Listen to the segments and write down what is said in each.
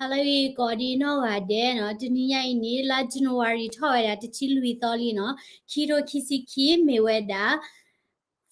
ဟါလၢအဂ့ၤကိးဒံနီၢ်ဂၤဒဲးနီၤ, တနံၤညါအံၤန့ၣ် လါ January ထီၣ်ဝဲဒၣ် တဆံလွံၢ်သီလံနီၤ, ခံထိခံဆံခံ မ့ၢ်ဝဲဒၣ်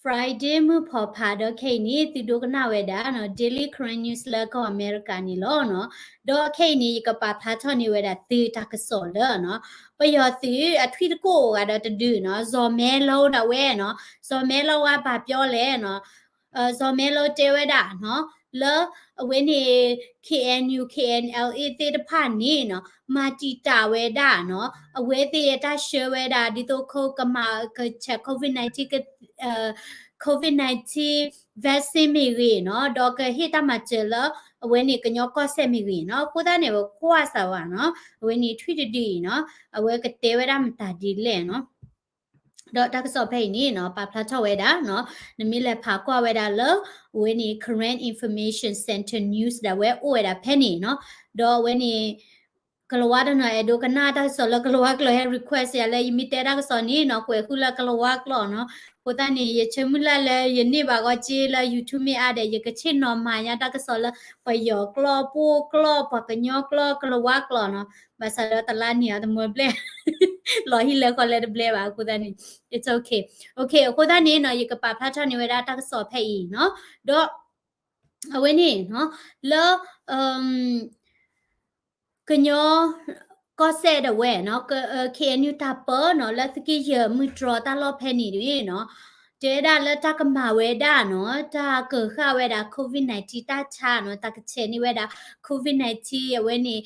Friday မုၢ်ဖီဖး ဒီးခဲအံၤန့ၣ် သုဒိကနၣ်ဝဲဒၣ်နီၤ Daily Karen News လၢကီၢ်အမဲရကၤန့ၣ်လီၤနီၤ. ဒီးခဲအံၤန့ၣ် ယကပာ်ဖျါထီၣ်န့ၢ်ဝဲဒၣ်သုတၢ်ကစီၣ်လၢနီၤ ပယီၤသုးအထွံၣ်တကိၣ်အိၣ်ဂၤဒီးတဒုနီၤ, စီၤမဲလိဒၣ်ဝဲနီၤ, စီၤမဲလိဝဲပာ်ပၠီလဲၣ်နီၤ, စီၤမဲလိတဲဝဲဒၣ်နီၤ လၢအဝဲန့ၣ် K N U K N L A သ့ၣ်တဖၣ်န့ၣ်နီၤ မၤတံာ်တာ်ဝဲဒၣ်နီၤ အဝဲသ့ၣ်အတၢ်ဆှၢဝဲဒၣ် ဒ်သိးကမၤကဆဲး COVID nineteen က COVID nineteen vaccine မ့ၢ်ဂ့ၤနီၤ, ဒီးကဟ့ၣ်တၢ်မၤစၢၤလၢ အဝဲန့ၣ်ကညီကီၢ်စဲၣ်မ့ၢ်ဂ့ၤနီၤ, အဃိသတးန့ၣ် ပကွၢ်စၢၤဝဲနီၤ အဝဲန့ၣ်ထွံၣ်တဒုအံၤနီၤ အဝဲကတဲဝဲဒၣ်မတၤဒ်လဲၣ်နီၤ. ဒီးတၢ်ကစီၣ်ဖဲအံၤန့ၣ်နီၤ ပာ်ဖျါထီၣ်ဝဲဒၣ်နီၤ, နမ့ၢ်လဲၤဖးကွၢ်ဝဲဒၣ်လၢ အဝဲန့ၣ် Karen Information Center News ဒၣ်ဝဲအိၣ်ဝဲဒၣ်ဖဲန့ၣ်နီၤ, ဒီးအဝဲန့ၣ် ကလၤဝါတနီၤအဲၣ်ဒိးကနၣ်တၢ်ကစီၣ်လၢကလၤဝါကျိာ် ဟဲ request ယၤလၢယမ့ၢ်တဲတၢ်ကစီၣ်န့ၣ်နီၤ ကွဲးဃုလၢကလၤဝါကျိာ်နီၤ, အဃိသတးန့ၣ် ယဆၢမုၢ်လၢ်လၢယန့ၢ်ဘၣ်ဂီၢ်က့လၢ YouTube မ့ၢ်အါဒီး ယကဆ့ၣ်နီၤမၤညါတၢ်ကစီၣ်လၢ ပယီၤကျိာ် ပအိၣ်ကျိာ် ပှၤကညီကျိာ် ကလၤဝါကျိာ်နီၤ, ဘၣ်ဆၣ်ဒီးတလါန့ၣ်အတမၢဘျဲၣ် လီၤဟံၣ်လၢဃီလဲတဘျဲၣ်ဘၣ်, အဃိသတးန့ၣ် it's okay, okay, အဃိသတးန့ၣ်နီၤ ယကပာ်ဖျါထီၣ်န့ၢ်ဝဲဒၣ်တၢ်ကစီၣ်ဖဲအံၤနီၤ, ဒီး အဝဲန့ၣ်နီၤ လၢ ကညီကီၢ်စဲၣ်ဒၣ်ဝဲနီၤ K N U တၢ်ပၢနီၤ လၢသုးက့ယဲၢ်မုၢ်တြီၤတၢ်လီၢ်ဖဲန့ၣ်န့ၣ်နီၤ, တဲဒၣ်လၢတၢ်ကမၤဝဲဒၣ်နီၤ တၢ်ကၢၤဃာ်ဝဲဒၣ် COVID nineteen တၢ်ဆါနီၤ, တၢ်ကဆဲးန့ၢ်ဝဲဒၣ် COVID nineteen အဝဲန့ၣ်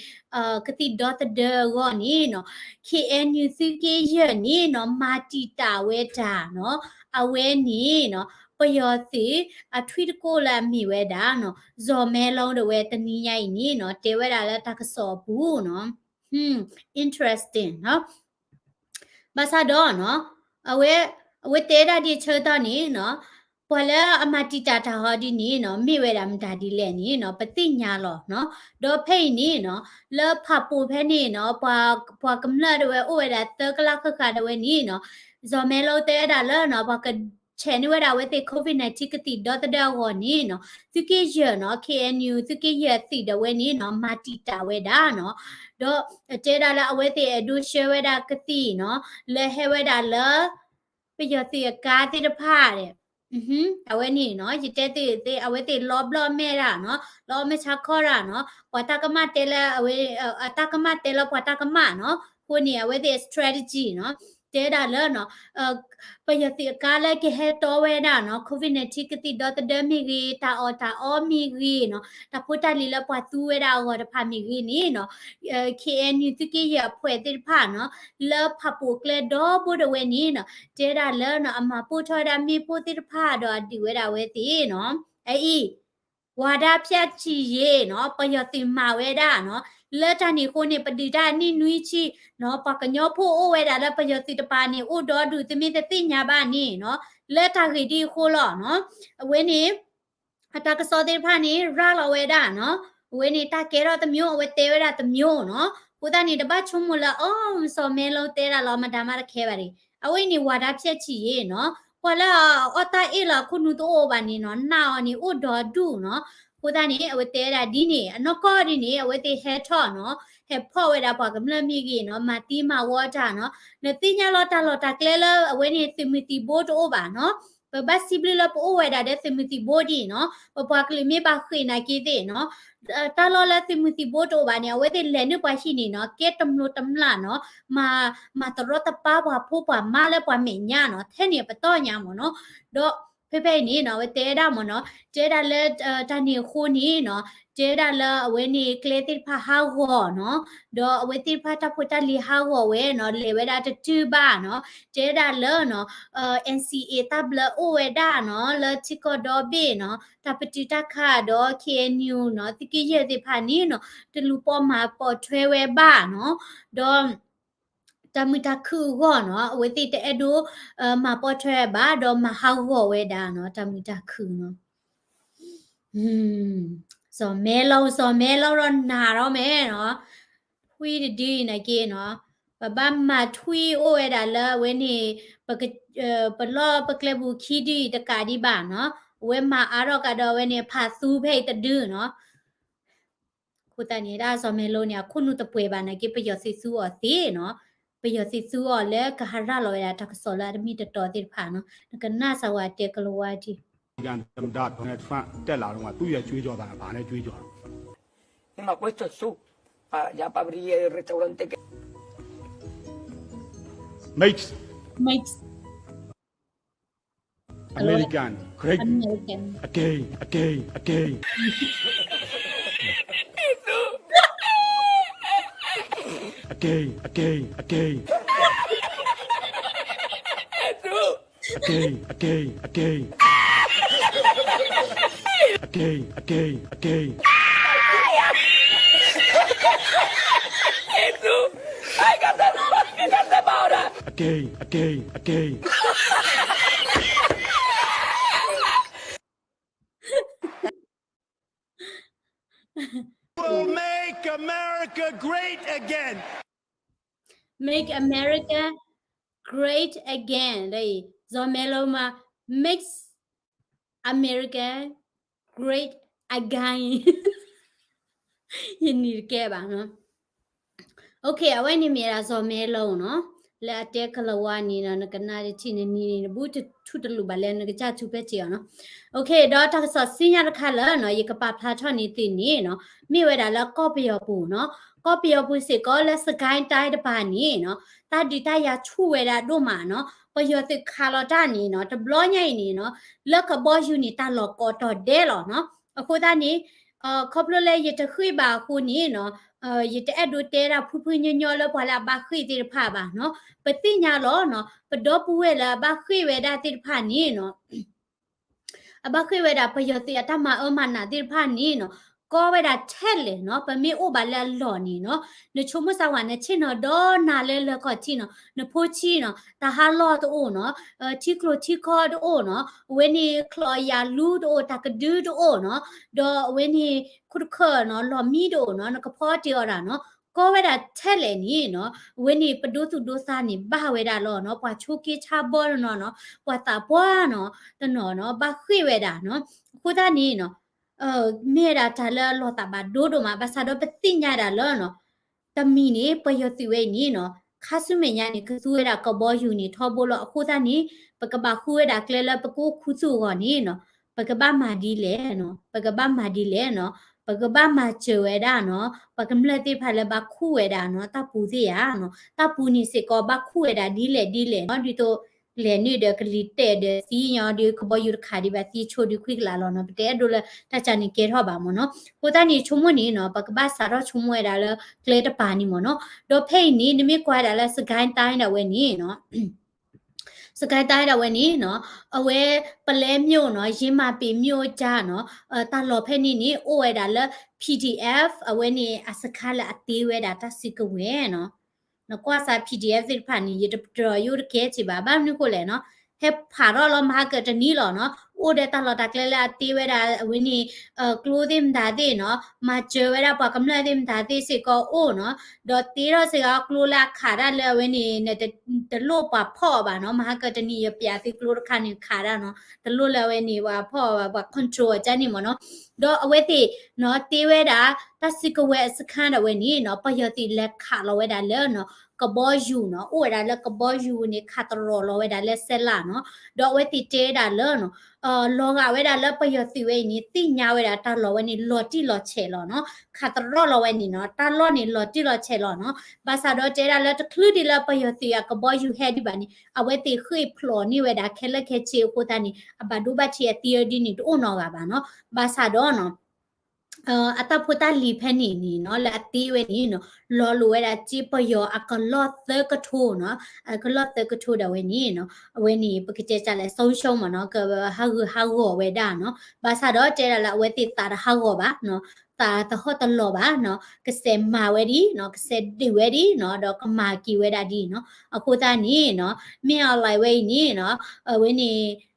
ကသံၣ်ဒီသဒၢအဂီၢ်န့ၣ်နီၤ, K N U သုးက့ယဲၢ်န့ၣ်နီၤ မၤတံာ်တာ်ဝဲဒၣ်နီၤ အဝဲန့ၣ်နီၤ ပယီၤသုးအထွံၣ်တကိၣ်လၢအမ့ၢ်ဝဲဒၣ်နီၤ စီၤမဲလိဒၣ်ဝဲတနံၤညါအံၤန့ၣ်နီၤ တဲဝဲဒၣ်လၢတၢ်ကစီၣ်အပူၤနီၤ, interesting နီၤ, ဘၣ်ဆၣ်ဒီးနီၤ အဝဲ အဝဲတဲဒၣ်ဒ်ဆၢကတီၢ်န့ၣ်နီၤ ပှၤလၢအမၤတံာ်တာ်တၢ်ဟီဒ်န့ၣ်နီၤ မ့ၢ်ဝဲဒၣ်မတၤဒ်လဲၣ်န့ၣ်နီၤ ပသ့ၣ်ညါလီၤနီၤ, ဒီးဖဲအံၤန့ၣ်နီၤ လၢဖးပိာ်ဖဲန့ၣ်နီၤ ပှၤ ပှၤကမျၢၢ်ဒၣ်ဝဲအိၣ်ဝဲဒၣ်သၢကလးဃၣ်ဃၣ်ဒၣ်ဝဲန့ၣ်နီၤ စီၤမဲလိတဲဝဲဒၣ်လၢနီၤ ပှၤကဆဲးန့ၢ်ဝဲဒၣ်အဝဲသ့ၣ် COVID nineteen ကသံၣ်ဒီသဒၢအဂီၢ်န့ၣ်နီၤ သုးက့ယဲၢ်နီၤ K N U သုးက့ယဲၢ်အသုးဒၣ်ဝဲန့ၣ်နီၤ မၤတံာ်တာ်ဝဲဒၣ်နီၤ, ဒီးတဲဒၣ်လၢအဝဲသ့ၣ်အဲၣ်ဒိးဆှၢဝဲဒၣ်ကသံၣ်နီၤ လၢဟဲဝဲဒၣ်လၢ ပယီၤသုးအကါသ့ၣ်တဖၣ်ဒီး အဝဲန့ၣ်နီၤ ယတဲသ့ၣ်သ့ၣ် အဝဲသ့ၣ်လီဘျီၣ်မဲာ်တၢ်နီၤ လီမဲာ်ဆါခီတၢ်နီၤ ပှၤတၢ်ကမၣ်တဲလၢအဝဲ အတၢ်ကမၣ်တဲလၢပှၤတၢ်ကမၣ်နီၤ အဃိန့ၣ် အဝဲသ့ၣ် strategy နီၤ တဲဒၣ်လၢနီၤ ပယီၤသုးအကါလၢကဟဲတီဝဲဒၣ်နီၤ COVID nineteen ကသံၣ်ဒီသဒၢမ့ၢ်ဂ့ၤ တၢ်အီၣ်တၢ်အီမ့ၢ်ဂ့ၤနီၤ တၢ်ဖိတၢ်လံၤလၢပှၤသူဝဲဒၣ်အဂီၢ်တဖၣ်မ့ၢ်ဂ့ၤန့ၣ်နီၤ K N U သုးက့ယဲၢ်အဖှဲးသ့ၣ်တဖၣ်နီၤ လၢဖးပိာ်ကျဲဒီဘိဒၣ်ဝဲန့ၣ်နီၤ တဲဒၣ်လၢနီၤ အမၤပိၢ်ထီၣ်ဝဲဒၣ်မ့ၣ်ပိၢ်သ့ၣ်တဖၣ်ဒီးအဒုးဝဲဒၣ်ဝဲသ့ၣ်နီၤ အအံၤ ဝါဒဖြန့်ချိရေးနီၤ ပယီၤသုးမၤဝဲဒၣ်နီၤ လၢတၢ်န့ၣ်အဃိန့ၣ် ပဒုးတၢ်နံၣ်နွံဆံနီၤ ပှၤကညီဖိအိၣ်ဝဲဒၣ်လၢပယီၤသုးတပၤန့ၣ် အိၣ်ဒီဒူၣ် သုမ့ၢ်တသ့ၣ်ညါဘၣ်န့ၣ်နီၤ လၢတၢ်ဂ့ၢ်ဒ်အဃိလီၤနီၤ အဝဲန့ၣ် အတၢ်ကစီၣ်သ့ၣ်တဖၣ်န့ၣ် ရၤလီၤဝဲဒၣ်နီၤ အဝဲန့ၣ်တၢ်ကဲထီၣ်တမျိုး အဝဲတဲဝဲဒၣ်တမျိုးနီၤ အဃိသတးန့ၣ် တဘၣ်ဆိကမိၣ်လၢ အိ စီၤမဲလိတဲဒၣ်လီၤ မတၤမးတခဲဘၣ်န့ၣ် အဝဲန့ၣ် ဝါဒဖြန့်ချိရေးနီၤ ပှၤလၢအအီၣ်တၢ်အ့ၣ်လီၤအခိၣ်နူာ်တအိၣ်ဘၣ်န့ၣ်နီၤ နာ်အီၤန့ၣ် အိၣ်ဒီဒူၣ်နီၤ အဃိသတးန့ၣ် အဝဲတဲဝဲဒၣ်ဒ်န့ၣ် အနီၢ်ကီၢ်ဒ်န့ၣ် အဝဲသ့ၣ်ဟဲထီၣ်နီၤ ဟဲဖီၣ်ဝဲဒၣ်ပှၤကမျၢၢ်မ့ၢ်ဂ့ၤနီၤ မၤသံမၤဝီတၢ်နီၤ နသ့ၣ်ညါလီၤတၢ်လီၢ်တၢ်ကျဲလၢအဝဲန့ၣ်သုးမုၢ်သံၣ်ဘိတအိၣ်ဘၣ်နီၤ ပဘၣ်စံးဘျုးလၢပအိၣ်ဝဲဒၣ်ဒီးသုးမုၢ်သံၣ်ဘိဒ်အံၤနီၤ ပပှၤကလုာ်မ့ၢ်ဘၣ်ဃ့ၢ်နာ်က့သ့ၣ်နီၤ တၢ်လီၢ်လၢသုးမုၢ်သံၣ်ဘိတအိၣ်ဘၣ်န့ၣ် အဝဲသ့ၣ်လဲၤနုာ်ပှၤဟံၣ်န့ၣ်နီၤ ကဲတမျိးတမျာ်နီၤ မၤ မၤတရီတပါပှၤဖိပှၤမါလၢပှၤမဲာ်ညါနီၤ ထဲန့ၣ်အပတီၢ်ညါမ့ၢ်နီၤ ဒီးဖဲဖဲအံၤန့ၣ်နီၤ အဝဲတဲဝဲဒၣ်မ့ၢ်နီၤ တဲဝဲဒၣ်လၢ တၢ်န့ၣ်အဃိန့ၣ်နီၤ တဲဝဲဒၣ်လၢအဝဲန့ၣ်ကျဲသ့ၣ်တဖၣ်ဟးဂီၤနီၤ ဒီးအဝဲသ့ၣ်တဖၣ်တၢ်ဖိတၢ်လံၤဟးဂီၤဝဲနီၤ လဲၤဝဲဒၣ်တတုၤဘၣ်နီၤ တဲဝဲဒၣ်လၢနီၤ N C A တၢ်ဘျၢအိၣ်ဝဲဒၣ်နီၤ လၢထံကီၢ်ဒီဘ့ၣ်နီၤ တၢ်ပတုာ်တၢ်ခးဒီး K N U နီၤ သုးက့ယဲၢ်သ့ၣ်တဖၣ်န့ၣ်နီၤ တလူၤပိာ်မၤပိာ်ထွဲဝဲဘၣ်နီၤ ဒီး တၢ်မုာ်တၢ်ခုၣ်အဂီၢ်နီၤ အဝဲသ့ၣ်တအဲၣ်ဒိး မၤပိာ်ထွဲဘၣ် ဒီးမၤဟးဂီၤဝဲဒၣ်နီၤ တၢ်မုာ်တၢ်ခုၣ်နီၤ စီၤမဲလိ စီၤမဲလိဒီးနၤဒီးမဲနီၤ ထွံၣ်တဒုအံၤနာ်က့နီၤ ပဘၣ်မၤထွံၣ်အိၣ်ဝဲဒၣ်လၢအဝဲန့ၣ် ပလီၢ်ပကျဲပူၤခံဒုအံၤတကးဒံးဘၣ်နီၤ အဝဲမၤအါထီၣ်ကဒီးအဝဲန့ၣ် ဖးသူဖဲအံၤတဒုနီၤ အဃိသတးန့ၣ် ဒ်စီၤမဲလိန့ၣ် အခိၣ်နူာ်တပှဲၤဘၣ်နာ်က့ ပယီၤသုးသူအီၤသ့နီၤ, ပယီၤသုးသူအီၤလၢကဟးရၤလီၤဝဲဒၣ်တၢ်ကစီၣ်လၢအတမ့ၢ်တတီသ့ၣ်တဖၣ်နီၤ, နကနၣ်စၢၤဝဲတဲကလီၤဝါဒံး. သမ္မတ Donald Trump တက်လာတုန်းက သူ့ရဲ့ကြွေးကြော်သံ ဘာနဲ့ကြွေးကြော်လဲ။ မင်းမကွေးကျော်စိုး အာ ရပါပရိယ restaurant က Makes Makes American great American again, again, again. Again, again, again. Again, again, again. Again, again, again. Jesús, ay, que se, que se para. Again, again, again. Will make America great again. Make America great again. ဒီး စီၤမဲလိမး makes America great again. ယနံၤတကဲဘၣ်နီၤ. Okay, အဝဲန့ၣ်မ့ၢ်ဒၣ်စီၤမဲလိနီၤ, လၢအတဲကလီၤဝါန့ၣ်ဒီး နကနၣ်တထံၣ်နနံၤန့ၣ် နဘူးတထူၣ်တလိာ်ဘၣ်လၢနကစၢ်ထူဖဲထံးအီၤနီၤ. Okay, ဒီးတၢ်ကစီၣ်ဆူညါတခါလၢနီၤ ယကပာ်ဖျါထီၣ်န့ၢ်သုန့ၣ်နီၤ, မ့ၢ်ဝဲဒၣ်လၢကီၢ်ပယီၤပူၤနီၤ, ကီၢ်ပယီၤပူၤစ့ၢ်ကီးလၢ စစ်ကိုင်းတိုင်း တပၤန့ၣ်နီၤ, တၢ်ဒုးတၢ်ယၤဆူၣ်ဝဲဒၣ်ဒိၣ်မးနီၤ, ပယီၤသုးခးလီၤတၢ်န့ၣ်နီၤ, တဘျီညါအံၤန့ၣ်နီၤ, လၢကဘီယူၤန့ၣ် တၢ်လီၢ်ကိးတီၤဒဲးလီၤနီၤ. အဃိသတးန့ၣ် ခီဖျိလၢယတဃ့ၢ်ဘၣ်အဃိန့ၣ်နီၤ, ယတအဲၣ်ဒိးတဲဒၣ်ဖုဖုညီညီလၢပှၤလၢအဘၣ်ဃ့ၢ်သ့ၣ်တဖၣ်ဘၣ်နီၤ. ပသ့ၣ်ညါလီၤနီၤ, ပဒီပုၢ်ဝဲၢ်လၢအဘၣ်ဃ့ၢ်ဝဲဒၣ်သ့ၣ်တဖၣ်န့ၣ်နီၤ, အဘၣ်ဃ့ၢ်ဝဲဒၣ်ပယီၤသုးအတၢ်မၤအၢမၤနးသ့ၣ်တဖၣ်န့ၣ်နီၤ, ကီဝဲဒၣ်ထဲလဲၣ်နီၤ, ပမ့ၢ်အိၣ်ဘၣ်လၢအလီၢ်န့ၣ်နီၤ, နဆိကမိၣ်စၢ်ဝဲ နဆ့ၣ်နီၤဒီနၤလၢလၢခီၣ်ထံးနီၤ, နဖိဆံးနီၤ, တၢ်ဟးလီၢ်တအိၣ်နီၤ, ထံကျိထံခီတအိၣ်နီၤ, အဝဲန့ၣ် ချီၣ်ယၤလူတအိၣ်, တၢ်ကဒုတအိၣ်နီၤ, ဒီးအဝဲန့ၣ် ခိၣ်တခၢၣ်နီၤ, လီၢ်မံတအိၣ်နီၤ, နကဖီတ့ၢ်အီၤဒၣ်နီၤ, ကီဝဲဒၣ်ထဲလဲၣ်န့ၣ်နီၤ, အဝဲန့ၣ် ပဒိသူၣ်ဒိသးန့ၣ် ဘၣ်ဝဲဒၣ်လီၤနီၤ, ပှၤဆိးက့ဆါဘီတနီၤနီၤ, ပှၤသးပှၢ်နီၤ, တနီၤနီၤ, ဘၣ်ဃ့ၢ်ဝဲဒၣ်နီၤ, အဃိသတးန့ၣ်နီၤ မ့ၢ်ဝဲဒၣ်တၢ်လၢအလီၤသးဘၣ်ဒိဒိၣ်မး, ဘၣ်ဆၣ်ဒီးပသ့ၣ်ညါဒၣ်လၢနီၤ, တမံၤန့ၣ် ပယီၤသုးဝဲအံၤန့ၣ်နီၤ, ခါဆူမဲာ်ညါန့ၣ် ကသူဝဲဒၣ်ကဘီယူၤန့ၣ်ထီဘိလီၤ. အဃိသတးန့ၣ် ပကဘၣ်ဃုဝဲဒၣ်ကျဲလၢပကအိၣ်ခူသူၣ်အဂီၢ်န့ၣ်နီၤ, ပကဘၣ်မၤဒ်လဲၣ်နီၤ, ပကဘၣ်မၤဒ်လဲၣ်နီၤ, ပကဘၣ်မၤစၢၤဝဲဒၣ်နီၤ, ပှၤကမျၢၢ်သ့ၣ်တဖၣ်လၢဘၣ်ခူၣ်ဝဲဒၣ်နီၤ, တၢ်ပူၤသ့ၣ်ဧါနီၤ, တၢ်ပူၤန့ၣ်စ့ၢ်ကီးဘၣ်ခူၣ်ဝဲဒၣ်ဒ်လဲၣ်ဒ်လဲၣ်နီၤ, ဒ်သိး လဲၤနုာ်ဒီးကလံၤတဲာ်ဒီးသံညီဒီး ကဘီယူၤတခါဒံးဘၣ်သံဆိဒုးခွံကလးလီၤနီၤ, ပတအဲၣ်ဒိးလၢတၢ်ကန့ၣ်ကဲထီၣ်ဘၣ်မ့ၢ်နီၤ. အဃိသတးန့ၣ်ဆိကမိၣ်န့ၣ်နီၤ, ပကဘၣ်စးထီၣ်ဆိကမိၣ်ဝဲဒၣ်လၢကျဲတပၤန့ၣ်မ့ၢ်နီၤ. ဒီးဖဲအံၤန့ၣ် နမ့ၢ်ကွၢ်ဝဲဒၣ်လၢ စစ်ကိုင်းတိုင်း ဒၣ်ဝဲန့ၣ်နီၤ, စစ်ကိုင်းတိုင်း ဒၣ်ဝဲန့ၣ်နီၤ, အဝဲ ပုလဲမြို့ နီၤ, ယင်းမာပင်မြို့ ကြား နီၤ, တၢ်လီၢ်ဖဲန့ၣ်န့ၣ် အိၣ်ဝဲဒၣ်လၢ PDF အဝဲန့ၣ် အစခန်းလၢအတ့ဝဲဒၣ်တၢ်စုကဝဲၤနီၤ. နကွၢ်စး PDF သ့ၣ်တဖၣ်န့ၣ် ယတတြီၤယိၣ်တကဲက့ၤဘၣ်, ဘၣ်မနုၤဃိလဲၣ်နီၤ, ဟဲဖးထီၣ်လီၤမဟါကတနံၤလီၤနီၤ, အိၣ်ဒီးတၢ်လီၢ်တၢ်ကျဲလၢအတ့ဝဲဒၣ်အဝဲန့ၣ် ကျိသ့ၣ်မတၤသ့ၣ်နီၤ, မၤစၢၤဝဲဒၣ်ပှၤကမျၢၢ်သ့ၣ်မတၤသ့ၣ်စ့ၢ်ကီးအိၣ်နီၤ, ဒီးတ့ထီၣ်စ့ၢ်ကီးကျိလၢအခးတၢ်လၢအဝဲန့ၣ် တလိၣ်ပှၤဖီၣ်အီၤဘၣ်နီၤ, မဟါကတနံၤယပျးသုကျိတခါန့ၣ်ခးတၢ်နီၤ, တလိၣ်လၢအဝဲန့ၣ် ပှၤဖီၣ်အီၤဘၣ်, ပှၤ control အီၤကန့ၣ်မ့ၢ်နီၤ. ဒီးအဝဲသ့ၣ်နီၤ တ့ဝဲဒၣ် တၢ်စုကဝဲၤအစခန်း ဒၣ်ဝဲန့ၣ်နီၤ, ပယီၤသုးလဲၤခးလီၤဝဲဒၣ်လၢနီၤ ကဘီယူၤနီၤ, အိၣ်ဝဲဒၣ်လၢကဘီယူၤန့ၣ် ခးတရီၢ်လီၤဝဲဒၣ်လၢစဲးလးနီၤ. ဒီးအဝဲသ့ၣ်တဲဝဲဒၣ်လၢနီၤ လီၤဂာ်ဝဲဒၣ်လၢပယီၤသုးဝဲအံၤန့ၣ် သ့ၣ်ညါဝဲဒၣ်တၢ်လီၢ်ဝဲန့ၣ် လီၤတံၢ်လီၤဆဲးလီၤနီၤ, ခးတရီၢ်လီၤဝဲန့ၣ်နီၤ, တၢ်လီၢ်န့ၣ် လီၤတံၢ်လီၤဆဲးလီၤနီၤ. ဘၣ်ဆၣ်ဒီးတဲဒၣ်လၢတချုးဒံးလၢပယီၤသုးအကဘီယူၤဟဲဒံးဘၣ်န့ၣ် အဝဲသ့ၣ်ဃ့ၢ်ဖျိးန့ၢ်ဝဲဒၣ်ခဲလၢာ်ခဲဆ့အဃိသတးန့ၣ် အဘၣ်ဒိဘၣ်ထံးအသံအဒ်န့ၣ် တအိၣ်နီတဂၤဘၣ်နီၤ. ဘၣ်ဆၣ်ဒီးနီၤ အတၢ်ဖိတၢ်လံၤဖဲန့ၣ်န့ၣ်နီၤ လၢအတ့ဝဲန့ၣ်နီၤ လီၤလိာ်ဝဲဒၣ်စ့ပယီၤအကလီၢ်သၢကထိနီၤ, အကလီၢ်သၢကထိဒၣ်ဝဲန့ၣ်နီၤ အဝဲန့ၣ် ပကတဲကလဲၣ် ဆုံးရှုံး မ့ၢ်နီၤ, ကဟးဂူာ်ဟးဂီၤဝဲဒၣ်နီၤ. ဘၣ်ဆၣ်ဒီးတဲဒၣ်လၢအဝဲသ့ၣ်သးတဟးဂီၤဘၣ်နီၤ, သးတဟီၣ်တလီၤဘၣ်နီၤ, ကစဲးမၤဝဲဒ်နီၤ, ကစဲးဒုးဝဲဒ်နီၤ, ဒီးကမၤက့ၤဝဲဒၣ်ဒ်နီၤ. အဃိသတးန့ၣ်နီၤ မ့ၢ်အီၤလၢဝဲအံၤန့ၣ်နီၤ အဝဲန့ၣ်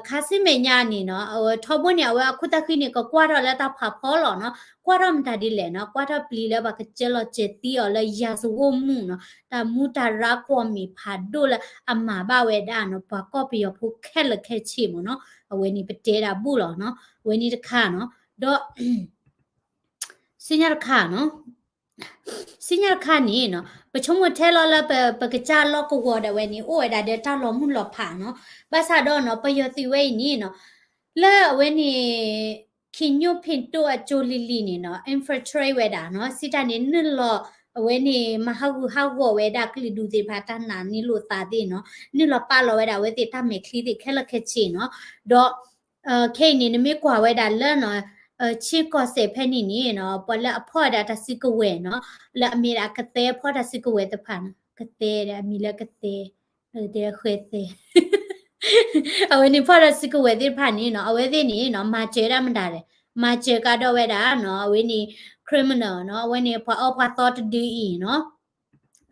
ခါဆူမဲာ်ညါန့ၣ်နီၤ ထီဘိန့ၣ် အဝဲအခိၣ်သၣ်ဃံန့ၣ် ကကွၢ်ထီၣ်လၢတၢ်ဖးဖီလီၤနီၤ, ကွၢ်ထီၣ်မတၤဒ်လဲၣ်နီၤ, ကွၢ်ထီၣ်ပျံၤလၢပှၤကစၢလီၤစဲၤသံအီၤလၢ ရာဇဝတ်မှု နီၤ, တၢ်မူတၢ်ရၢကွီၢ်မံၤဖးဒိၣ်လၢအမၤဘၣ်ဝဲဒၣ်နီၤ ပှၤကီၢ်ပယီၤဖိခဲလၢာ်ခဲဆ့မ့ၢ်နီၤ. အဝဲန့ၣ်ပတဲဒၣ်ဘူၣ်လီၤနီၤ, အဝဲန့ၣ်တခါနီၤ. ဒီး စံၣ်ညီၣ်တခါနီၤ, စံၣ်ညီၣ်တခါန့ၣ်နီၤ ပဆိကမိၣ်ထဲလီၤလၢပ ပကစၢ်လီၢ်ကဝီၤဒၣ်ဝဲန့ၣ် အိၣ်ဝဲဒၣ်ဒီးတၢ်လီၤမုၢ်လီၤဖးနီၤ. ဘၣ်ဆၣ်ဒီးနီၤ ပယီၤသုးဝဲအံၤန့ၣ်နီၤ လၢအဝဲန့ၣ် ခ့ညိၣ်ဖ့ၣ်တိၣ်အကၠိလံၤလံၤန့ၣ်နီၤ infiltrate ဝဲဒၣ်နီၤ စံးတၢ်န့ၣ် နုာ်လီၤ အဝဲန့ၣ် မၤဟးဂူာ်ဟးဂီၤဝဲဒၣ်ကလုာ်ဒူၣ်သ့ၣ်တဖၣ်တၢ်နာ်န့ၢ်လိာ်သးသ့ၣ်နီၤ နုာ်လီၤပာ်လီၤဝဲဒၣ်အဝဲသ့ၣ်တၢ်မဲာ်ချံသ့ၣ်ခဲလၢာ်ခဲဆ့နီၤ. ဒီး ခဲအံၤန့ၣ် နမ့ၢ်ကွၢ်ဝဲဒၣ်လၢနီၤ ဆ့ကီၢ်စဲၣ်ဖဲန့ၣ်န့ၣ်နီၤ ပှၤလၢအဖီၣ်ဝဲဒၣ်တၢ်စုကဝဲၤနီၤ လၢအမ့ၢ်ဒၣ်ကသဲဖီၣ်တၢ်စုကဝဲၤတဖၣ်နီၤ ကသဲဒီးအမံၤလၢကသဲ တဲဃဲသဲ အဝဲန့ၣ်ဖီၣ်တၢ်စုကဝဲၤသ့ၣ်တဖၣ်န့ၣ်နီၤ အဝဲသ့ၣ်န့ၣ်နီၤ မၤစၢၤဒၣ်မတၤလဲၣ်, မၤစၢၤကဒီးဝဲဒၣ်နီၤ အဝဲန့ၣ် criminal နီၤ အဝဲန့ၣ်ပှၤအီၣ်ပှၤသီတဒုအံၤနီၤ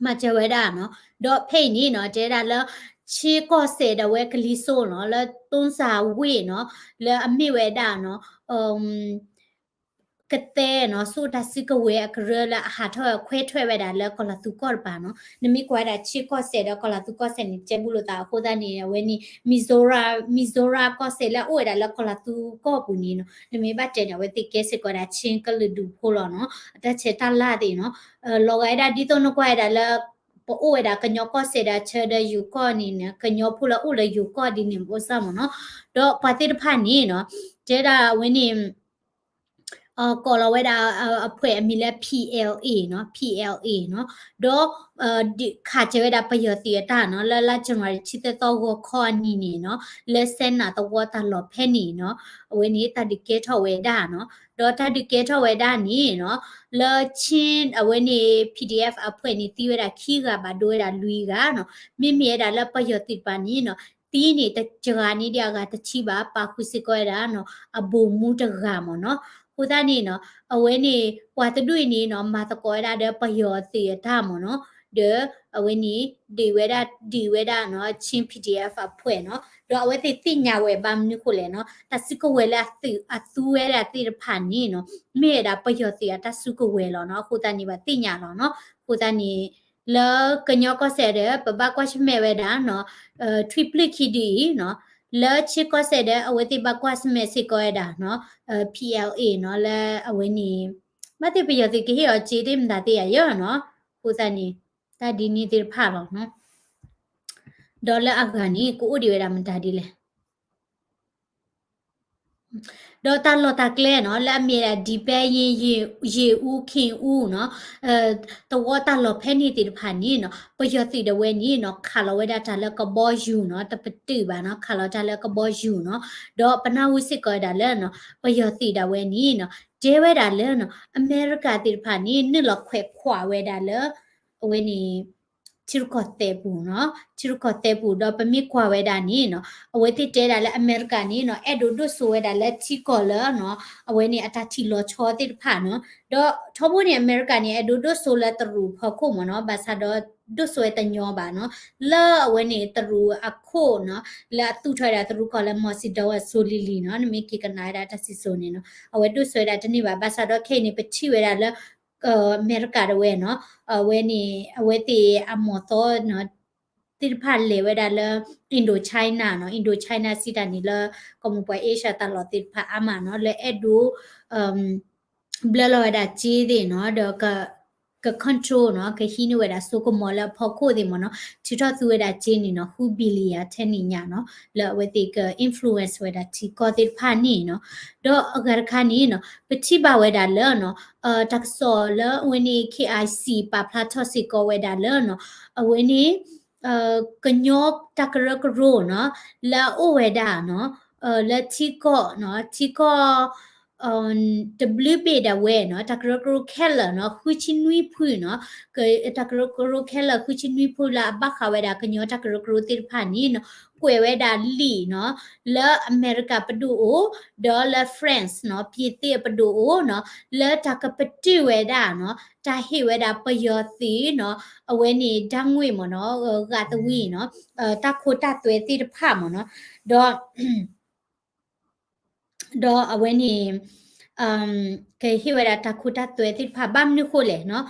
မၤစၢၤဝဲဒၣ်နီၤ. ဒီးဖဲအံၤန့ၣ်နီၤ တဲဒၣ်လၢ ဆ့ကီၢ်စဲၣ်ဒၣ်ဝဲကလံၤစိးနီၤ လၢ တုံးစၢ်ဝ့ၢ် နီၤ လၢအမ့ၢ်ဝဲဒၣ်နီၤ ကသဲနီၤ စိာ်တၢ်စုကဝဲၤအကရၢလၢအဟးထီၣ်ခွဲးထွဲဝဲဒၣ်လၢကီၢ်လီၤသူကီၢ်တပၤနီၤ. နမ့ၢ်ကွၢ်ဝဲဒၣ်ဆ့ကီၢ်စဲၣ်ဒီးကီၢ်လီၤသူကီၢ်စဲၣ်န့ၣ် ကဲဘူးလိာ်သးအဃိသတးန့ၣ် အဝဲန့ၣ် Mizoram, Mizoram ကီၢ်စဲၣ်လၢအအိၣ်ဝဲဒၣ်လၢကီၢ်လီၤသူကီၢ်ပူၤန့ၣ်နီၤ နမ့ၢ်ဘၣ်တဲန့ၣ် အဝဲသ့ၣ်ကဲစ့ၢ်ကီးဝဲဒၣ် ချင်း ကလုာ်ဒူၣ်ဖိလီၤနီၤ အတၢ်ဆဲးတၢ်လၢ်သ့ၣ်နီၤ လီၤဂာ်ဝဲဒၣ်ဒ်သိးနကွၢ်ဝဲဒၣ်လၢ ပအိၣ်ဝဲဒၣ်ကညီကီၢ်စဲၣ်ဒီးဆၢဒီးယိၤကီၢ်န့ၣ် ကညီဖိလၢအိၣ်လၢယိၤကီၢ်ဒ်န့ၣ် အိၣ်စၢ်မ့ၢ်နီၤ. ဒီးပှၤသ့ၣ်တဖၣ်န့ၣ်နီၤ တဲဒၣ်အဝဲန့ၣ် ကိးလီၤဝဲဒၣ်အဖှဲးအမံၤလၢ PLA နီၤ PLA နီၤ ဒီး ခးစၢၤဝဲဒၣ်ပယီၤသုးအတၢ်နီၤ လၢလါ January တဆံသၢသီဂီၤခီအနံၤန့ၣ်နီၤ လၢစဲနၣ်သဝီတၢ်လီၢ်ဖဲန့ၣ်နီၤ အဝဲန့ၣ်တၢ်ဒုးကဲထီၣ်ဝဲဒၣ်နီၤ ဒီးတၢ်ဒုးကဲထီၣ်ဝဲဒၣ်န့ၣ်နီၤ လၢ Chin အဝဲန့ၣ် PDF အဖှဲးန့ၣ် သံဝဲဒၣ်ခံဂၤ ဘၣ်ဒိဝဲဒၣ်လွံၢ်ဂၤနီၤ မ့မ့ၢ်ဝဲဒၣ်လၢပယီၤသုးတပၤန့ၣ်နီၤ သံန့ၣ်တစှၤန့ၣ်ဒံးအဂၤတဆံဘၣ် ပာ်ဃုာ်စ့ၢ်ကီးဝဲဒၣ်နီၤ အဗိုလ်မှူးတဂၤမ့ၢ်နီၤ. အဃိသတးန့ၣ်နီၤ အဝဲန့ၣ် ပှၤတဒူၣ်အံၤန့ၣ်နီၤ မၤသကိးဝဲဒၣ်ဒီးပယီၤသုးအတၢ်မ့ၢ်နီၤ ဒီးအဝဲန့ၣ် ဒုးဝဲဒၣ် ဒုးဝဲဒၣ်နီၤ Chin PDF အဖှဲးနီၤ ဒီးအဝဲသ့ၣ်သ့ၣ်ညါဝဲဘၣ်မနုၤဃိလဲၣ်နီၤ တၢ်စုကဝဲၤလၢအသူဝဲဒၣ်သ့ၣ်တဖၣ်န့ၣ်နီၤ မ့ၢ်ဝဲဒၣ်ပယီၤသုးအတၢ်စုကဝဲၤလီၤနီၤ အဃိသတးန့ၣ် ဘၣ်သ့ၣ်ညါလီၤနီၤ အဃိသတးန့ၣ် လၢကညီကီၢ်စဲၣ်ဒီး ပဘၣ်ကွၢ်ဆၢၣ်မဲာ်ဝဲဒၣ်နီၤ ထွံၣ်ပျုၢ်ခံဒုအံၤနီၤ လၢဆ့ကီၢ်စဲၣ်ဒီး အဝဲသ့ၣ်ဘၣ်ကွၢ်ဆၢၣ်မဲာ်စ့ၢ်ကီးဝဲဒၣ်နီၤ PLA နီၤ လၢအဝဲန့ၣ် ဘၣ်သ့ၣ်ပယီၤသုးကဟ့ၣ်အီၤစ့သ့ၣ်မတၤသ့ၣ်ယၤယၢ်နီၤ အဃိသတးန့ၣ် တၢ်ဒ်န့ၣ်သ့ၣ်တဖၣ်လီၤနီၤ ဒီးလၢအဂၤန့ၣ် ကအိၣ်ဒံးဝဲဒၣ်မတၤဒ်လဲၣ် ဒီးတၢ်လီၢ်တၢ်ကျဲနီၤ လၢအမ့ၢ်ဒၣ် ဒံပဲယ့ၣ်အူ ခ့ၣ်အူနီၤ သဝီတၢ်လီၢ်ဖဲန့ၣ်သ့ၣ်တဖၣ်န့ၣ်နီၤ ပယီၤသုးဒၣ်ဝဲန့ၣ်နီၤ ခးလီၤဝဲဒၣ်တၢ်လၢကဘီယူၤနီၤ တပတုာ်ဘၣ်နီၤ ခးလီၤတၢ်လၢကဘီယူၤနီၤ ဒီးပနၢ်ဟူစ့ၢ်ကီးဝဲဒၣ်လၢနီၤ ပယီၤသုးဒၣ်ဝဲန့ၣ်နီၤ တဲဝဲဒၣ်လၢနီၤ အမဲရကၤသ့ၣ်တဖၣ်န့ၣ် နုာ်လီၤခွဲးခွးဝဲဒၣ်လၢ အဝဲန့ၣ် ထံရူၢ်ကီၢ်သဲးပူၤနီၤ ထံရူၢ်ကီၢ်သဲးပူၤ ဒီးပမ့ၢ်ကွၢ်ဝဲဒၣ်န့ၣ်နီၤ အဝဲသ့ၣ်တဲဒၣ်လၢအမဲရကၤန့ၣ်နီၤ အဲၣ်ဒိးဒိၣ်စိဝဲဒၣ်လၢထံကီၢ်လၢနီၤ အဝဲန့ၣ်အတၢ်ထံၣ်လီၤဆီသ့ၣ်တဖၣ်နီၤ ဒီးထီဘိန့ၣ် အမဲရကၤန့ၣ် အဲၣ်ဒိးဒိၣ်စိလၢတရူးဖီခိၣ်မ့ၢ်နီၤ ဘၣ်ဆၣ်ဒီးဒိၣ်စိဝဲတညီဘၣ်နီၤ လၢအဝဲန့ၣ်တရူးအခိၣ်နီၤ လၢအသူၣ်ထီၣ်ဝဲဒၣ်တရူးကီၢ်လၢ Macedonia အစိၤလံၤလံၤနီၤ နမ့ၢ်က့ၤကနၣ်ဝဲဒၣ်တၢ်စံၣ်စိၤန့ၣ်နီၤ အဝဲဒိၣ်စိဝဲဒၣ်တန့ၢ်ဘၣ် ဘၣ်ဆၣ်ဒီးခဲအံၤန့ၣ် ပထံၣ်ဝဲဒၣ်လၢ အမဲရကၤဒၣ်ဝဲနီၤ အဝဲန့ၣ် အဝဲသ့ၣ်အမီၢ်သီနီၤ သ့ၣ်တဖၣ်လဲၤဝဲဒၣ်လၢ Indochina နီၤ Indochina စံးတၢ်န့ၣ်လၢ ကီၢ်မိၢ်ပှၢ် Asia တၢ်လီၢ်သ့ၣ်တဖၣ်အါမးနီၤ လၢအဲၣ်ဒိး ဘျၢလီၤဝဲဒၣ်စ့သ့ၣ်နီၤ ဒီး က control နီၤ ကဟံးန့ၢ်ဝဲဒၣ်စိကမီၤလၢအဖီခိၣ်သ့ၣ်မ့ၢ်နီၤ ထုးထီၣ်သူဝဲဒၣ်စ့န့ၣ်နီၤ ဃု billion ထဲန့ၣ်ညါနီၤ လၢအဝဲသ့ၣ်က influence ဝဲဒၣ်ထံကီၢ်သ့ၣ်တဖၣ်န့ၣ်နီၤ ဒီးအဂၤတခါန့ၣ်နီၤ ပထံၣ်ဘၣ်ဝဲဒၣ်လၢနီၤ တၢ်ကစီၣ်လၢအဝဲန့ၣ် KIC ပာ်ဖျါထီၣ်စ့ၢ်ကီးဝဲဒၣ်လၢနီၤ အဝဲန့ၣ် ကညီတၢ်ကရၢကရိနီၤ လၢအအိၣ်ဝဲဒၣ်နီၤ လၢထံကီၢ်နီၤ ထံကီၢ် တဘျုးဘ့ၣ်ဒၣ်ဝဲနီၤ တၢ်ကရၢကရိခဲလၢာ်နီၤ ဃုဆံနွံဖုနီၤ တၢ်ကရၢကရိခဲလၢာ် ဃုဆံနွံဖုလၢအဘၣ်ဃးဝဲဒၣ်ကညီတၢ်ကရၢကရိသ့ၣ်တဖၣ်န့ၣ်နီၤ ကွဲးဝဲဒၣ်လံာ်နီၤ လၢအမဲရကၤပဒိၣ်အိၣ် ဒီးလၢ France နီၤ ပြင်သစ် အပဒိၣ်အိၣ်နီၤ လၢတၢ်ကပတုာ်ဝဲဒၣ်နီၤ တၢ်ဟ့ၣ်ဝဲဒၣ်ပယီၤသုးနီၤ အဝဲန့ၣ် ဓာတ်ငွေ့ မ့ၢ်နီၤ ဂာ်သဝံနီၤ တၢ်ခိတၢ်သွဲသ့ၣ်တဖၣ်မ့ၢ်နီၤ ဒီး ဒီးအဝဲန့ၣ် ကဟ့ၣ်ဝဲဒၣ်တၢ်ခိတၢ်သွဲသ့ၣ်တဖၣ် ဘၣ်မနုၤဃိလဲၣ်နီၤ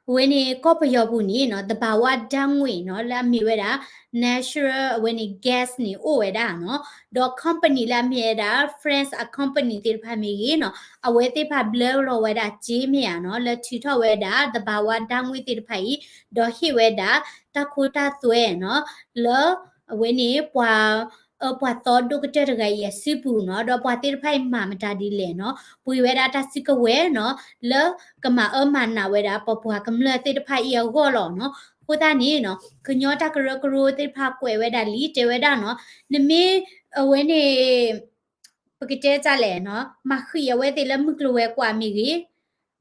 အဝဲန့ၣ် ကီၢ်ပယီၤပူၤန့ၣ်နီၤ သဘာဝဓာတ်ငွေ့နီၤ လၢအမ့ၢ်ဝဲဒၣ် natural အဝဲန့ၣ် gas န့ၣ်အိၣ်ဝဲဒၣ်နီၤ, ဒီး company လၢအမ့ၢ်ဝဲဒၣ် France အ company သ့ၣ်တဖၣ်မ့ၢ်ဂ့ၤနီၤ အဝဲသ့ၣ်တဖၣ်ဘျၢလီၤဝဲဒၣ်စ့မ့ၢ်ဧါနီၤ လၢထုးထီၣ်ဝဲဒၣ် သဘာဝဓာတ်ငွေ့ သ့ၣ်တဖၣ်အံၤ, ဒီးဟ့ၣ်ဝဲဒၣ် တၢ်ခိတၢ်သွဲနီၤ လၢ အဝဲန့ၣ် ပှၤ အၢပှၤသီဒိၣ်ကတၢၢ်တဂၤအံၤအစုပူၤနီၤ, ဒီးပှၤသ့ၣ်တဖၣ်အံၤမၤမတၤဒ်လဲၣ်နီၤ, ပှ့ၤဝဲဒၣ်တၢ်စုကဝဲၤနီၤ, လၢကမၤအၢမၤနးဝဲဒၣ် ပပှၤကမျၢၢ်သ့ၣ်တဖၣ်အံၤအဂီၢ်လီၤနီၤ. အဃိသတးန့ၣ်နီၤ ကညီတၢ်ကရၢကရိသ့ၣ်တဖၣ်ကွဲးဝဲဒၣ်လံ တဲဝဲဒၣ်နီၤ, နမ့ၢ် အဝဲန့ၣ် ပကတဲဒ်လဲၣ်နီၤ, မၤဃံးအဝဲသ့ၣ်လၢမုၢ်ကျိၤဝဲၤကွာ်မ့ၢ်ဂ့ၤ,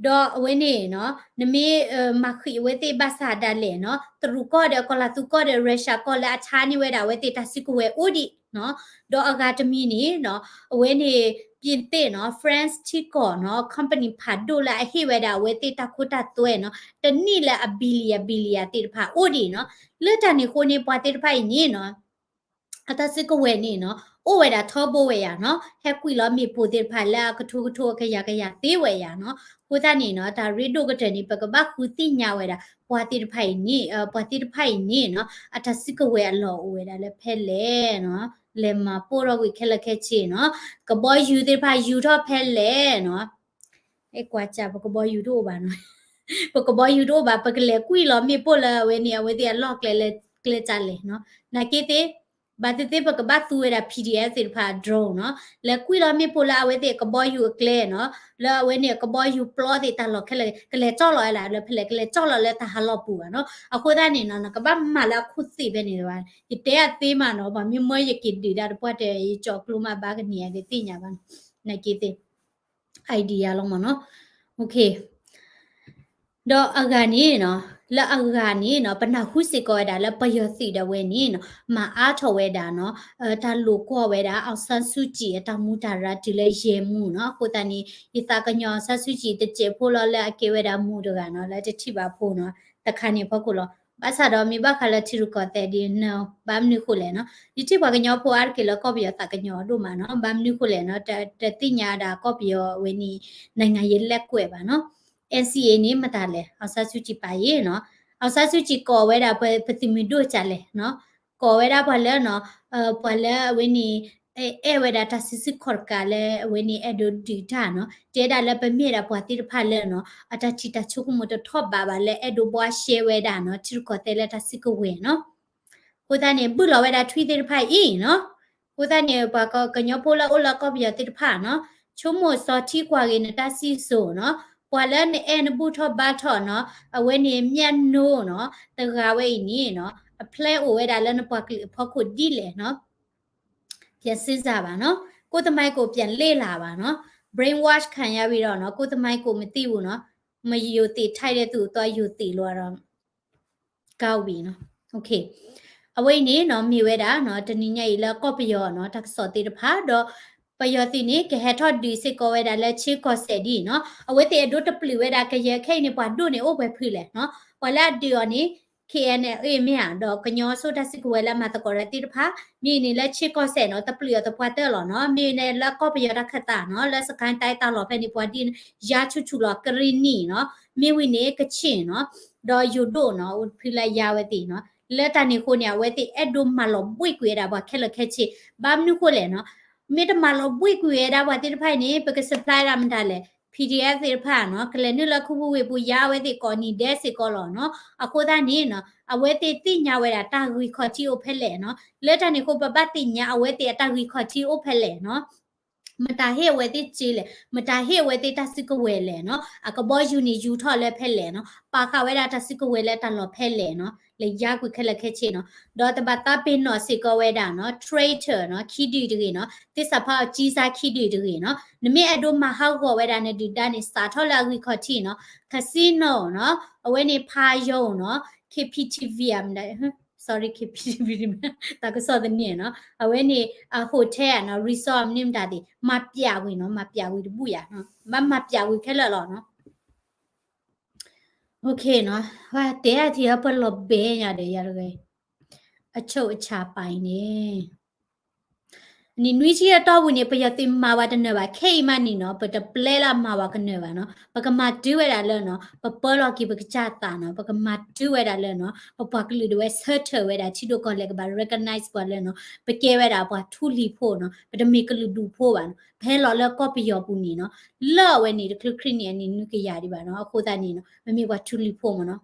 ဒီးအဝဲန့ၣ်နီၤ နမ့ၢ် မၤဃံးအဝဲသ့ၣ်ဘၣ်ဆၣ်ဒ်လဲၣ်နီၤ, တရူးကီၢ်ဒီးကီၤလၤသူကီၢ်ဒီး Russia ကီၢ် လၢအဆါန့ၢ်ဝဲဒၣ်အဝဲသ့ၣ်တၢ်စုကဝဲၤအိၣ်ဒံးနီၤ, ဒီးအဂၤတမံၤန့ၣ်နီၤ အဝဲန့ၣ် ပြင်သစ်နီၤ France ထံကီၢ်နီၤ company ဖးဒိၣ်လၢအဟ့ၣ်ဝဲဒၣ်အဝဲသ့ၣ်တၢ်ခိတၢ်သွဲနီၤ တနံၣ်လၢအ billion billion သ့ၣ်တဖၣ်အိၣ်ဒံးနီၤ, လၢတၢ်န့ၣ်အဃိန့ၣ် ပှၤသ့ၣ်တဖၣ်အံၤန့ၣ်နီၤ အတၢ်စုကဝဲၤန့ၣ်နီၤ အိၣ်ဝဲဒၣ်ထီဘိဝဲယၤနီၤ, ဟဲကွံာ်လီၤမ့ၣ်ပိၢ်သ့ၣ်တဖၣ်လၢအကထိကထိအကယၤကယၤသ့ဝဲယၤနီၤ. အဃိသတးန့ၣ်နီၤ တၢ်ရ့ဒိၣ်ကတၢၢ်န့ၣ် ပကဘၣ်ဃုသ့ၣ်ညါဝဲဒၣ် ပှၤသ့ၣ်တဖၣ်အံၤန့ၣ် ပှၤသ့ၣ်တဖၣ်အံၤန့ၣ်နီၤ အတၢ်စုကဝဲၤအလီၢ်အိၣ်ဝဲဒၣ်လၢဖဲလဲၣ်နီၤ, လဲၤမၤပိၢ်ထီၣ်ကွံာ်ခဲလၢာ်ခဲဆ့နီၤ, ကဘီယူၤသ့ၣ်တဖၣ်ယူၤထီၣ်ဖဲလဲၣ်နီၤ အဲကွၢ်စၢ် ပကဘီယူၤတအိၣ်ဘၣ်နီၤ, ပကဘီယူၤတအိၣ်ဘၣ် ပကလဲၤကွံာ်လီၤမ့ၣ်ပိၢ်လၢအဝဲန့ၣ် အဝဲသ့ၣ်အလီၢ်ကျဲလၢကျဲတၢ်လဲၣ်နီၤ, နာ်က့သ့ၣ် ဘၣ်သ့ၣ်သ့ၣ်ပကဘၣ်သူဝဲဒၣ် PDF သ့ၣ်တဖၣ် drone နီၤ, လဲၤကွံာ်လီၤမ့ၣ်ပိၢ်လၢအဝဲသ့ၣ်ကဘီယူၤအကျဲနီၤ, လၢအဝဲန့ၣ်ကဘီယူၤပျီသ့ၣ်တၢ်လီၢ်ခဲလၢာ် ကလဲၤကၠီၣ်လီၤဝဲဒၣ်လၢဖဲလဲၣ် ကလဲၤကၠီၣ်လီၤလၢတၢ်ဟးလီၢ်ပူၤဘၣ်နီၤ, အဃိသတးန့ၣ်နီၤ နကဘၣ်မၤလၢအခိၣ်သ့ၣ်ဖဲန့ၣ်ဘၣ်, ယတဲအသ့မးနီၤ ပှၤမ့ၢ်မၢယက့ၤဒုးဒၣ်တပှၢ်တဲ ယကၠီၤကျိမးဘၣ်ကန့ၢ်အဒုးသ့ၣ်ညါဘၣ်နီၤ, နာ်က့သ့ၣ် idea လီၤမးနီၤ, ဒီးအဂၤန့ၣ်နီၤ လၢအဂၤန့ၣ်နီၤ ပနၢ်ဟူစ့ၢ်ကီးဝဲဒၣ်လၢပယီၤသုးဒၣ်ဝဲန့ၣ်နီၤ မၤအါထီၣ်ဝဲဒၣ်နီၤ တၢ်လိာ်ကွီၢ်ဝဲဒၣ် အောင်ဆန်းစုကြည် အတၢ်မူတၢ်ရၤတုၤလၢယဲၢ်မူနီၤ, အဃိသတးန့ၣ် ယသးကညီၤ အောင်ဆန်းစုကြည် တစဲးဖိလီၤလၢအကဲဝဲဒၣ်မူတဂၤနီၤ လၢတထံၣ်ဘၣ်ဖိနီၤ တခါန့ၣ်ဖီခိၣ်လီၤ, ဘၣ်ဆၣ်ဒီးမ့ၢ်ဘၣ်ဃးလၢထံရူၢ်ကီၢ်သဲးဒ်နီၤ ဘၣ်မနုၤဃိလဲၣ်နီၤ, ယထံၣ်ပှၤကညီဖိအါတက့ၢ်လၢကီၢ်ပယီၤသးကညီၤဒိၣ်မးနီၤ, ဘၣ်မနုၤဃိလဲၣ်နီၤ တသ့ၣ်ညါဒၣ်ကီၢ်ပယီၤအဝဲန့ၣ် နိုင်ငံရေးလက်ကွက် ဘၣ်နီၤ NCA န့ၣ်မတၤလဲၣ် အောင်ဆန်းစုကြည် ပာ်ယ့ၣ်နီၤ,အောင်ဆန်းစုကြည် ကိးဝဲဒၣ်ပသုးမုၢ်ဒိၣ်ကလဲၣ်နီၤ, ကိးဝဲဒၣ်ပှၤလၢနီၤ ပှၤလၢအဝဲန့ၣ် အဲၣ်ဝဲဒၣ်တၢ်စုဆူၣ်ခီၣ်တကးလၢ အဝဲန့ၣ်အဲၣ်ဒိးဒုးတၢ်နီၤ, တဲဒၣ်လၢပမ့ၢ်ဒၣ်ပှၤသ့ၣ်တဖၣ်လၢနီၤ အတၢ်ထံၣ်တၢ်ဆိကမိၣ်တထီၣ်ဘးဘၣ်လၢအဲၣ်ဒိးဘှါရှဲဝဲဒၣ်နီၤ ထံရူၢ်ကီၢ်သဲးလၢတၢ်စုကဝဲၤနီၤ အဃိသတးန့ၣ် ဘုၣ်လီၤဝဲဒၣ်ထွံၣ်သ့ၣ်တဖၣ်အံၤနီၤ, အဃိသတးန့ၣ် ပှၤကညီဖိလၢအိၣ်လၢကီၢ်ပယီၤသ့ၣ်တဖၣ်နီၤ, ဆိကမိၣ်စီၤထံကွၢ်ဂ့ၤနတၢ်စံၣ်စိၤနီၤ, ပှၤလၢနအဲၣ်နဘူၣ်ထီၣ်ဘါထီၣ်နီၤ, အဝဲန့ၣ် မြတ်နိုး နီၤ, တဂၤဝဲအံၤန့ၣ်နီၤ အ plan အိၣ်ဝဲဒၣ်လၢနပှၤကလုာ်အဖီခိၣ်ဒ်လဲၣ်နီၤ ပြန်စဉ်းစားပါနော်, ကိုယ့်သမိုင်းကိုယ်ပြန်လေ့လာပါနော်, brainwash ခံရပြီတော့နော်, ကိုယ့်သမိုင်းကိုယ်မသိဘူးနော်, မယိုသေထိုက်တဲ့သူကိုသွားယိုသေလို့ကတော့ ကောင်းပြီနော်, အဝဲအံၤန့ၣ်နီၤ မ့ၢ်ဝဲဒၣ်နီၤ တနံၤညါအံၤလၢကီၢ်ပယီၤနီၤ တၢ်ကစီၣ်သ့ၣ်တဖၣ်ဒီး ပယီၤသုးန့ၣ် ကဟဲထီၣ်ဒုးစ့ၢ်ကီးဝဲဒၣ်လၢ ချင်း ကီၢ်စဲၣ် ဒ်နီၤ, အဝဲသ့ၣ်အဲၣ်ဒိးတပျုာ်ဝဲဒၣ်ကယဲၢ်ခဲအံၤန့ၣ် ပှၤဒိၣ်န့ၣ်အိၣ်ပှဲၤဖုလဲၣ်နီၤ, ပှၤလၢအဒုးအီၤန့ၣ် KNLA မ့ၢ်ဧါ, ဒီးကညီစိတၢ်စုကဝဲၤလၢအမၤသကိးတၢ်သ့ၣ်တဖၣ်, မ့ၢ်အံၤန့ၣ်လၢ ချင်း ကီၢ်စဲၣ် နီၤ တပျုာ်အီၤသပှၢ်တၢၢ်လီၤနီၤ, မ့ၢ်အံၤန့ၣ်လၢကီၢ်ပယီၤတၢ်ခၢၣ်သးနီၤ လၢ စစ်ကိုင်းတိုင်း တၢ်လီၢ်ဖဲန့ၣ် ပှၤဒ်န့ၣ် ယါဆူၣ်ဆူၣ်လီၤ ကရံၣ်နံၣ်နီၤ, မ့ၢ်ဝံၤန့ၣ် ကချင်နီၤ, ဒီးယိၤဒိၣ်နီၤ အိၣ်ဖုလၢယါဝဲသ့ၣ်နီၤ, လၢတၢ်န့ၣ်အဃိန့ၣ် အဝဲသ့ၣ်အဲၣ်ဒိးမၤလီၤဘှံးကွံာ်ဝဲဒၣ်ပှၤခဲလၢာ်ခဲဆ့, ဘၣ်မနုၤဃိလဲၣ်နီၤ, မ့ၢ်တမၤလီၤဘှံးကွံာ်ဝဲဒၣ်ပှၤသ့ၣ်တဖၣ်အံၤန့ၣ် ပက supply ဒၣ်မတၤလဲၣ်, PDF သ့ၣ်တဖၣ်နီၤ ကလဲၤနုာ်လၢခူပူၤဝ့ၢ်ပူၤယါအဝဲသ့ၣ်ကိးနံၤဒဲးစ့ၢ်ကီးလီၤနီၤ, အဃိသတးန့ၣ်နီၤ အဝဲသ့ၣ်သ့ၣ်ညါဝဲဒၣ်တၢ်ဂံၢ်ခီၣ်ထံးအိၣ်ဖဲလဲၣ်နီၤ, လၢတၢ်န့ၣ်အဃိ ပဘၣ်သ့ၣ်ညါအဝဲသ့ၣ်အတၢ်ဂံၢ်ခီၣ်ထံးအိၣ်ဖဲလဲၣ်နီၤ မတၤဟ့ၣ်အဝဲသ့ၣ်စ့လဲၣ်, မတၤဟ့ၣ်အဝဲသ့ၣ်တၢ်စုကဝဲၤလဲၣ်နီၤ, အကဘီယူၤန့ၣ်ယူၤထီၣ်လၢဖဲလဲၣ်နီၤ, ပာ်ဃာ်ဝဲဒၣ်တၢ်စုကဝဲၤလၢတၢ်လီၢ်ဖဲလဲၣ်နီၤ, လဲၤယါကွံာ်ခဲလၢာ်ခဲဆ့နီၤ, ဒီးတဘၣ်သးပ့ၤနီၣ်စ့ၢ်ကီးဝဲဒၣ်နီၤ traitor နီၤ ခံဒုတဂ့ၤနီၤ, သစ္စာဖောက်ကြီးစားခံဒုတဂ့ၤနီၤ, နမ့ၢ်အဲၣ်ဒိးမၤဟးဂီၤဝဲဒၣ်နဒုၣ်ဒါန့ၣ် စးထီၣ်လၢအဂံၢ်ခီၣ်ထံးနီၤ, casino နီၤ, အဝဲန့ၣ် ဖါယိနီၤ, KPTV မတၤ sorry KPTV တၢ်ကစီၣ်သန့ၣ်နီၤ, အဝဲန့ၣ် အ hotel နီၤ resort မနုၤမတၤသ့ၣ် မၤပျးဝံၤနီၤ, မၤပျးဝံၤတဘူၣ်ယၤ, ဘၣ်မၤပျးဝံၤခဲလၢာ်လီၤနီၤ. နီၤ, တဲအထံအပလီၢ်ဘဲညါဒီးယၤတဂ့ၤ, အချုပ်အခြာပိုင်န့ၣ် နံၣ်နွံဆံအတီၢ်ပူၤန့ၣ် ပယီၤသုးမၤဝဲတနၢၤဘၣ်, ခဲအံၤမးန့ၣ်နီၤ ပတပျဲလၢအမၤဝဲကနၢၤဘၣ်နီၤ, ပကမၤတုၤဝဲဒၣ်လၢနီၤ ပပၢလီၤက့ၤပကစၢ်သးနီၤ, ပကမၤတုၤဝဲဒၣ်လၢနီၤ ပပှၤကလုာ်ဒၣ်ဝဲဆၢထၢၣ်ဝဲဒၣ် ထံဒိၣ်ကီၢ်လဲၢ်ကဘၣ် recognize ပှၤလၢနီၤ ပကဲဝဲဒၣ်ပှၤထူလံၤဖိနီၤ, ပတမ့ၢ်ကလုာ်ဒူၣ်ဖိဘၣ်နီၤ, ပဟဲလီၤလၢကီၢ်ပယီၤပူၤန့ၣ်နီၤ, လၢအဝဲန့ၣ်တချုးခရံာ်န့ၣ်အနံၣ်နွံကယၤဒံးဘၣ်နီၤ, အဃိသတးန့ၣ်နီၤ ပမ့ၢ်ပှၤထူလံၤဖိမ့ၢ်နီၤ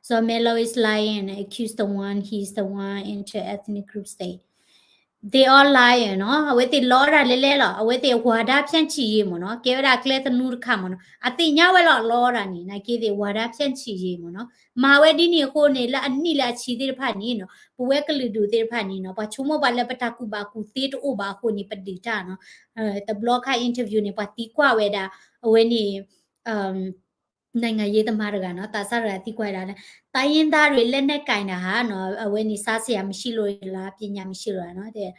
So Melo is lying and accuse the one he's the one inter-ethnic group state. They all lying နီၤ, အဝဲသ့ၣ်လီတၢ်လဲၤလဲၤလီၤ, အဝဲသ့ၣ်ဝၤဒါဖြန့်ချိရေးမ့ၢ်နီၤ, ကဲဝဲဒၣ်ကျဲသနူတခါမ့ၢ်နီၤ, အသ့ၣ်ညါဝဲလီၤလီတၢ်န့ၣ် နာ်က့သ့ၣ်ဝၤဒါဖြန့်ချိရေးမ့ၢ်နီၤ, မၤဝဲဒ်န့ၣ်အဃိန့ၣ် လၢအနံၣ်လၢအဆံးသ့ၣ်တဖၣ်န့ၣ်နီၤ, ပဝဲကလုာ်ဒူၣ်သ့ၣ်တဖၣ်န့ၣ်နီၤ ပှၤဆိကမိၣ်ပှၤလၢပတၢ်ကူၣ်ဘၣ်ကူၣ်သ့တအိၣ်ဘၣ်အဃိန့ၣ် ပဒုးတၢ်နီၤ, တဘျီခါ interview န့ၣ် ပှၤသံကွၢ်ဝဲဒၣ် အဝဲန့ၣ် နိုင်ငံရေးသမားတဂၤနီၤ, သးစၢ်တဂၤသံကွၢ်ဝဲဒၣ်လၢ တိုင်းရင်းသားတွေ လက်နက်ကိုင်တာဟာနီၤ အဝဲန့ၣ် စားစရာမရှိလို့လား ပညာမရှိလို့လားနီၤ,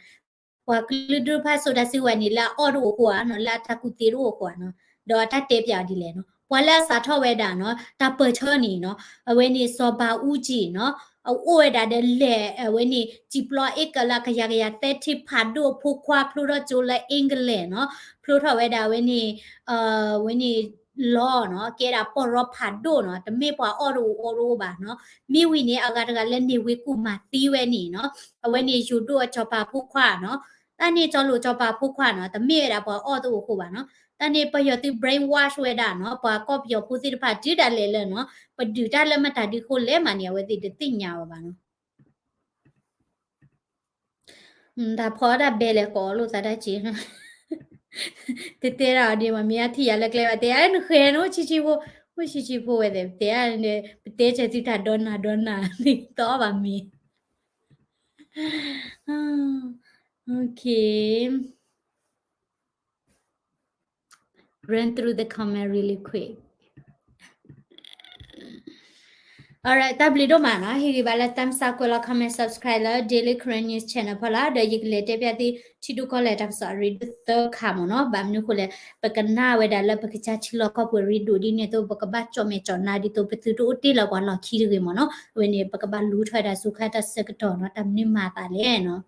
ပှၤကလုာ်ဒူၣ်တဖၣ်စိာ်တၢ်စုကဝဲၤန့ၣ် လၢအအီၣ်တအိၣ်အဃိဧါနီၤ, လၢအတၢ်ကူၣ်သ့တအိၣ်အဃိဧါနီၤ, ဒီးအတၢ်တဲပၠးအီၤဒ်လဲၣ်နီၤ, ပှၤလၢအစးထီၣ်ဝဲဒၣ်နီၤ တၢ်ပၢၢ်ဆၢန့ၣ်နီၤ, အဝဲန့ၣ် စီၤဘးအူးကၠံနီၤ, အအိၣ်ဝဲဒၣ်ဒီးလဲၤ အဝဲန့ၣ် စံာ်ပျီအ့ကလးကယၤကယၤသၢထံဖးဒိၣ်အဖိခွါ ဖျိထီၣ်ကၠိလၢ England နီၤ, ဖျိထီၣ်ဝဲဒၣ်အဝဲန့ၣ် အဝဲန့ၣ် လီၤနီၤ, ကဲဒၣ်ပီၢ်ရီဖးဒိၣ်နီၤ, တမ့ၢ်ပှၤအီၣ်တအိၣ်အီတအိၣ်ဘၣ်နီၤ, မ့ၢ်ဝံၤန့ၣ် အဂၤတဂၤလၢန့ၢ်ဝ့ၢ်ကူၣ်မၤသံဝဲန့ၣ်နီၤ, အဝဲန့ၣ်ယိၤဒိၣ်အစီၤပၤဖိခွါနီၤ, တၢ်န့ၣ်စီၤလိာ်စီၤပၤဖိခွါနီၤ, တမ့ၢ်ဝဲဒၣ်ပှၤအီၣ်တအိၣ်အဃိဘၣ်နီၤ, တၢ်န့ၣ်ပယီၤသုး brainwash ဝဲဒၣ်နီၤ, ပှၤကီၢ်ပယီၤဖိသ့ၣ်တဖၣ်တုၤဒၣ်လဲာ်လၢနီၤ, ပဒုးတၢ်လၢမတၤဒုအဃိလဲၣ်မးန့ၣ် အဝဲသ့ၣ်တသ့ၣ်ညါဝဲဘၣ်နီၤ တၢ်ဖီတၢ်ဘဲလဲၣ် ကိးလိာ်သးတၢ်က့ၤ, တတဲဒၣ်အီၤဒ်မး မ့ၢ်အထံၣ်ယၤလၢကျဲဘၣ် တဲယၤလၢနဃဲၤနအိၣ်ဆံးဆံးဖိ, အိၣ်ဆံးဆံးဖိဝဲသ့ၣ် တဲယၤန့ၣ် ပတဲစၢၤသုတၢ်ဒီနၤဒီနၤ သီဘၣ်မ့ၢ် Okay. Run through the comment really quick. Alright, တၢ်ဘျုးဒိၣ်မးနီၤ, ဟ့ၣ်ဂံၢ်ဘါလၢ thumbs up ကွဲးလီၤ comment subscribe လၢ Daily Karen News Channel ဖီလာ်, ဒီးယကလဲၤတဲပျးသု ထံဒိၣ်ကီၢ်လဲၢ်တၢ်ကစီၣ်အရ့ဒိၣ်သၢခါမ့ၢ်နီၤ, ဘၣ်မနုၤအဃိလဲၣ်, ပကနၣ်ဝဲဒၣ်လၢပကစၢ်ထံလီၢ်ကီၢ်ပူၤရ့ဒိၣ်ဒ်န့ၣ်အသိး ပကဘၣ်ကၠီၣ်မဲာ်ကၠီၣ်နါဒ်သိး ပသုတအိၣ်တ့ၢ်လၢပှၤလီၢ်ခံတဂ့ၤမ့ၢ်နီၤ, အဝဲန့ၣ် ပကဘၣ်လူထီၣ်ဝဲဒၣ်ဆူခါတၢ်ဆၢကတီၢ်နီၤ, တၢ်မနုၤမၤသးလဲၣ်နီၤ.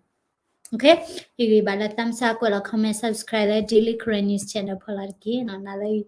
Okay, ဟ့ၣ်ဂံၢ်ဘါလၢ thumbs up ကွဲးလီၤ comment subscribe လၢ Daily Karen News Channel ဖီလာ်တက့ၢ်နီၤ, နၤလၢ